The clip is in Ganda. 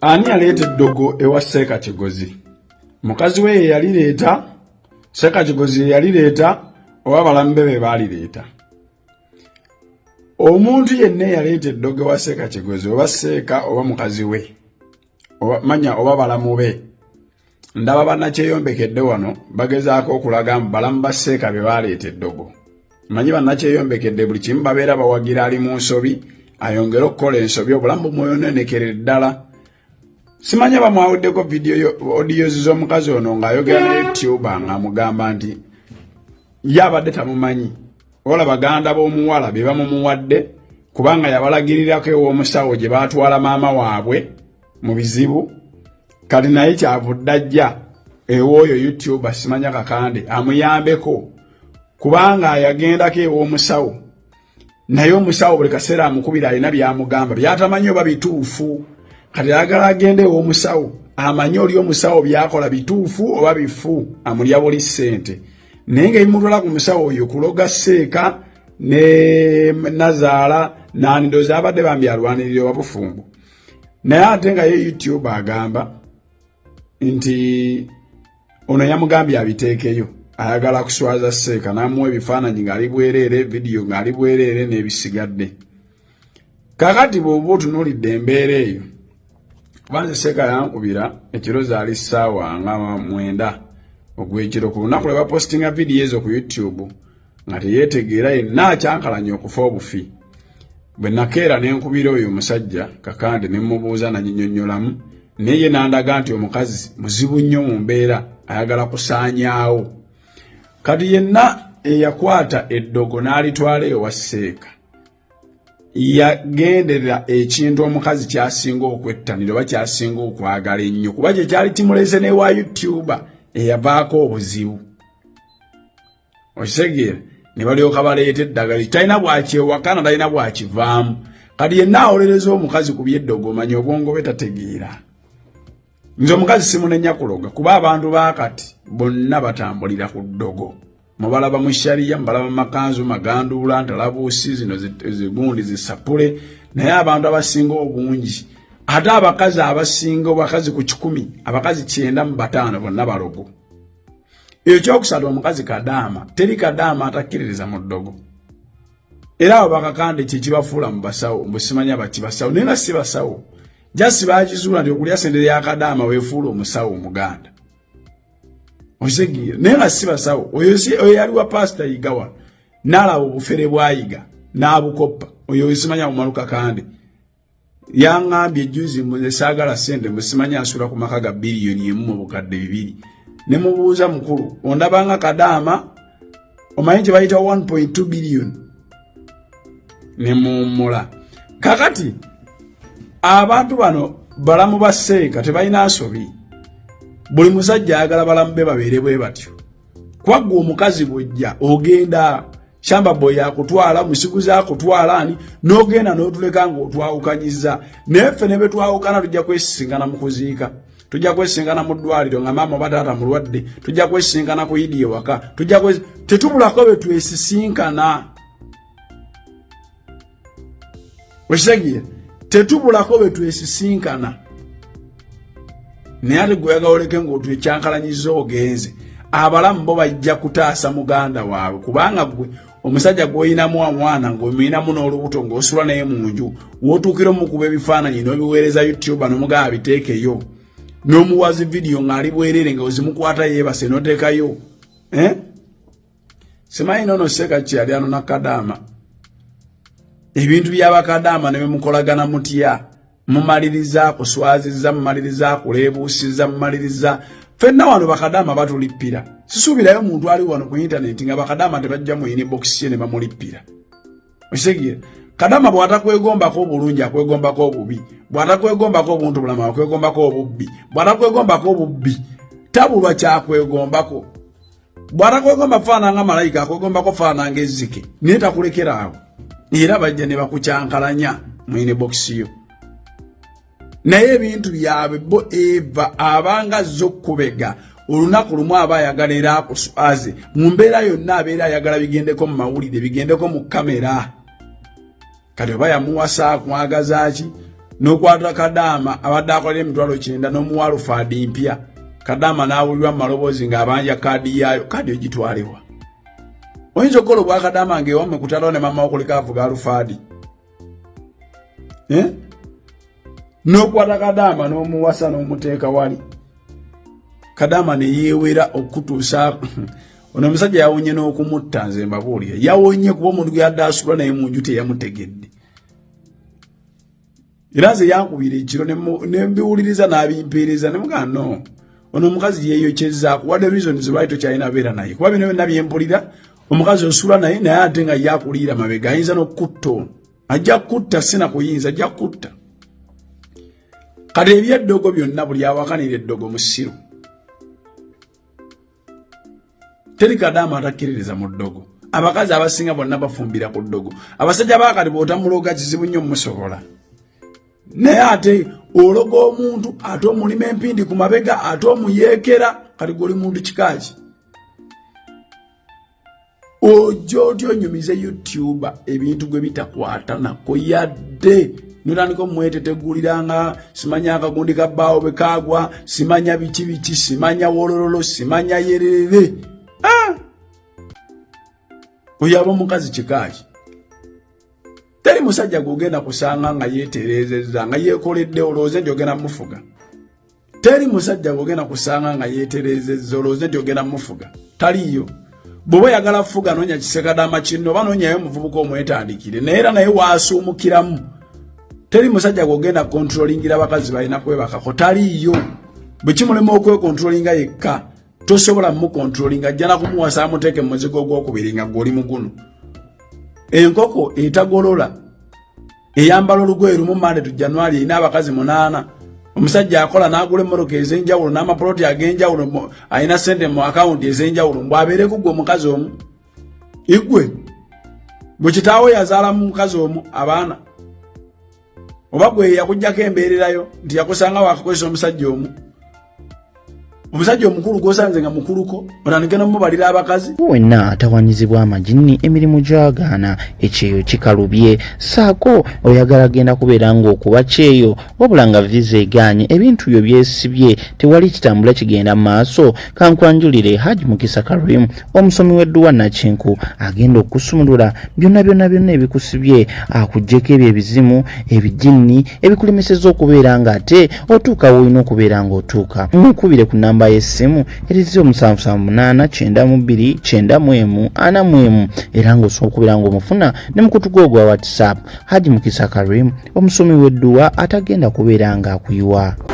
Ani yaleeta eddogo ewa Seeka Kigozi? Mukazi we ye yalireeta, Seeka Kigozi ye yalireeta, oba balamu be be baalireeta? Omuntu yenna eyaleeta eddogo ewa Seeka Kigozi, oba Seeka oba mukazi we, oba manya oba balamu be, ndaba bannakyeyombekedde wano bagezaako okulaga mbu balamu ba Seeka be baaleeta eddogo. Manyi bannakyeyombekedde buli kimu babeera bawagira ali mu nsobi ayongere okukola ensobi, obulamu bumweyonoonekerere ddala. Simanya bamwawuddeko vidiyo audios z'omukazi ono ng'ayogera ne YouTuber ng'amugamba nti ye abadde tamumanyi, ola baganda b'omuwala be bamumuwadde kubanga yabalagirirako ew'omusawo gye baatwala maama waabwe mu bizibu. Kati naye kyavudde ajja ew'oyo YouTuber simanya Kakande amuyambeko kubanga yagendako ew'omusawo, naye omusawo buli kaseera amukubira alina byamugamba byatamanyi oba bituufu. Kati ayagala agende ew'omusawo amanye oli omusawo byakola bituufu oba bifu, amulya buli ssente. Naye nga ebimutwala ku musawo oyo kuloga Seeka ne nazaala nandoozi abadde bambi alwanirira oba bufumbo, naye ate nga ye YouTube agamba nti ono yamugambye abiteekeyo, ayagala kuswaza Seeka, n'amuwa ebifaananyi ng'ali bwereere, vidiyo ng'ali bwereere n'ebisigadde. Kakati bw'oba otunuulidde embeera eyo, kuba nze Seeka yankubira ekiro, zaali ssaawa nga 9 ogw'ekiro ku lunaku lwe bapositinga vidiyo ezo ku YouTube, nga teyeetegeera yenna, akyankalanya okufa obufi. Bwe nakeera ne nkubira oyo omusajja Kakande ne mmubuuza, nanyinyonnyolamu, naye ye n'andaga nti omukazi muzibu nnyo mu mbeera, ayagala kusaanyaawo. Kati yenna eyakwata eddogo n'alitwala ewa Seeka yagenderera ekintu omukazi kyasinga okwettanira oba kyasinga okwagala ennyo, kuba kye kyali kimuleese n'ewa YouTuber eyavaako obuzibu. Okitegeera? Ne balyoka baleeta eddagala, talina bwakyewakana, talina bwakivaamu. Kati yenna awolereza omukazi ku byeddogo, omanya obwongo bwe tategeera. Nze omukazi simunenya kuloga, kuba abantu bakati bonna batambulira ku ddogo. Mubalaba mu shariya, mubalaba mu makanzu maganduula, ntalabuusi zino zigundi zisapule, naye abantu abasinga obungi, ate abakazi abasinga, abakazi ku 100, abakazi 95 bonna balogo. Ekyokusatu, omukazi kadaama, teri kadaama atakkiririza mu ddogo. Era abo bakakande kyekibafuula mu basawo, mbusimanya baki basawo, naye nga si basawo, jasi bakizuula nti okulya sente ya kadaama weefuula omusawo omuganda. Okitegeera? Naye nga si basawo. Oyo yali wa Pasita Yiga wano, n'alaba obufere bwayiga n'abukoppa. Oyo simanya bumaluka Kakande yaŋŋambye ejjuzi mbu saagala ssente, mbu simanya asula ku maka ga biliyoni 1 mu 2000. Ne mubuuza, mukulu, ondabanga kadaama, omanyi kye bayita 1.2 biliyoni? Ne muwummula. Kakati abantu bano balamu ba Seeka tebalina nsobi. Buli musajja ayagala balamu be babeere bwe batyo, kwaggwa omukazi bwojja ogenda shamba boy akutwala, musiguzi akutwala, ani n'ogenda n'otuleka ng'otwawukanyiza. Naye ffe ne betwawukana tujja kwesisinkana mu kuziika, tujja kwesisinkana mu ddwaliro nga maama oba taata mulwadde, tujja kwesisinkana ku yidi ewaka, tujja tetubulako be twesisinkana. Okitegeera? Tetubulako be twesisinkana. Naye ate gwe oyagala oleke ng'otwekyankalanyiza ogenze, abalamu bo bajja kutaasa muganda waabwe, kubanga gwe omusajja gw'olinamu omwana ng'omuyinamu n'olubuto ng'osula naye mu nju, w'otuukira omukuba ebifaananyi n'obiweereza YouTube n'omugamba biteekeyo, n'omuwazi vidiyo ng'ali bwereere nga ozimukwata yeebase n'oteekayo, eh? Simanyi nono Seeka ki yali anona kadaama. Ebintu by'abakadaama ne bemukolagana mutya, mumaliriza kuswaziza, mumaliriza kuleebuusiza, mumaliriza. Ffenna wano bakadaama batulippira. Sisuubirayo muntu ali wano ku intaneti nga bakadaama tebajja mu inbox ye ne bamulippira. Okitegeera? Kadaama bw'atakwegombako obulungi akwegombako obubi, bw'atakwegombako obuntu bulamu akwegombako obubbi, bw'atakwegombako obubbi tabulwa kyakwegombako, bw'atakwegomba faana nga malayika akwegombako faana nga ezzike, naye takulekera awo, era bajja ne bakukyankalanya mu inbox yo. Naye ebintu byabwe bo, eva abanga azze okukubega olunaku lumu, aba ayagala era akuswaze mu mbeera yonna, abeera ayagala bigendeko mu mawulire, bigendeko mu kamera. Kati oba yamuwasa akwagaza ki? N'okwata kadaama abadde akolera 90,000 n'omuwa alufaadi mpya, kadaama n'awulirwa mu maloboozi ng'abanja kaadi yaayo. Kaadi ogitwalewa? Oyinza okukola obwakadaama ng'ewammwe kutalawo ne mama wo kuliko avuga alufaadi, eh? N'okwata kadaama n'omuwasa n'omuteeka wali, kadaama ne yeewera okutuusa ono omusajja yawonye n'okumutta. Nze mbabuulira, yawonye kuba omuntu gwe yadde asula naye mu nju teyamutegedde. Era nze yankubira ekiro ne mbiwuliriza n'abimpeereza ne mugamba, no, ono omukazi yeeyokyezaako, wadde reasons lwali tokyalina beera naye, kuba bino byonna byempulira, omukazi osula naye, naye ate nga ye akuliira mabega, ayinza n'okukutta. Ono ajja kutta, sina kuyinza, ajja kutta. Kati ebyeddogo byonna, buli awakanira eddogo musiru. Teri kadaama atakkiririza mu ddogo. Abakazi abasinga bonna bafumbira ku ddogo. Abasajja bakati bw'otamuloga kizibu nnyo musobola, naye ate ologa omuntu, ate omulima empindi ku mabega, ate omuyeekera. Kati gwe oli muntu kikaaki? Ojja otya onyumize YouTuber ebintu gwe bitakwata nako, yadde notandika omweteteguliranga simanya akagundi ka bbaawo bwe kaagwa, simanya biki biki, simanya wolololo, simanya yerere? Ah! Oyo aba omukazi kikaaki? Teri musajja gwogenda kusanga nga yeetereezezza, nga yeekoledde, olowooze nti ogenda mufuga. Teri musajja gwogenda kusanga nga yeetereezezza, olowooze nti ogenda mufuga. Taliiyo. Bw'oba oyagala fuga, noonya kisekadaama kinno oba noonyayo omuvubuka omwetandikire, naye era naye waasuumukiramu. Teri musajja gwogenda kontrolingira bakazi balina kwebakako, taliiyo. Bwe kimulema okwekontrolinga yekka, tosobola mukontrolinga. Ajja na kumuwasa amuteeke mu muzigo ogwokubiri nga gwoli muguno. Enkoko etagolola eyambala olugoye lumu Mande tu January, erina abakazi 8. Omusajja akola n'agula emmotoka ez'enjawulo n'amapoloti ag'enjawulo, alina sente mu akawunti ez'enjawulo, mbw abeereku gwe omukazi omu. Igwe bwe kitaawo yazaala mu mukazi omu abaana, oba gwe yakugjako embeererayo nti yakusanga wakakozesa omusajja omu, omusajja omukulu gwosanze nga mukuluko, otandike nomubalira abakazi. Wenna atawanyizibwa amajinni, emirimu gyagaana, ekyeyo kikalubye, saako oyagala genda kubeera ng'okuba kyeyo wabula nga viza egaanye, ebintu byo byesibye, tewali kitambula kigenda mu maaso, kankwanjulire Haji Mukisa Karim, omusomi w'edduwa Nakinku, agenda okusumulula byonna byonna byonna ebikusibye, akuggyeko ebyo ebizimu, ebijinni ebikulemeseza okubeera nga ate otuuka woolina okubeera ng'otuuka. Mukubire ku namba y'essimu eri 0778 92 91 41, era ng'osobola okubeera ng'omufuna ne mukutu gwo ogwa WhatsApp. Haji Mukisa Karim, omusomi w'edduwa atagenda kubeera ng'akuyiwa.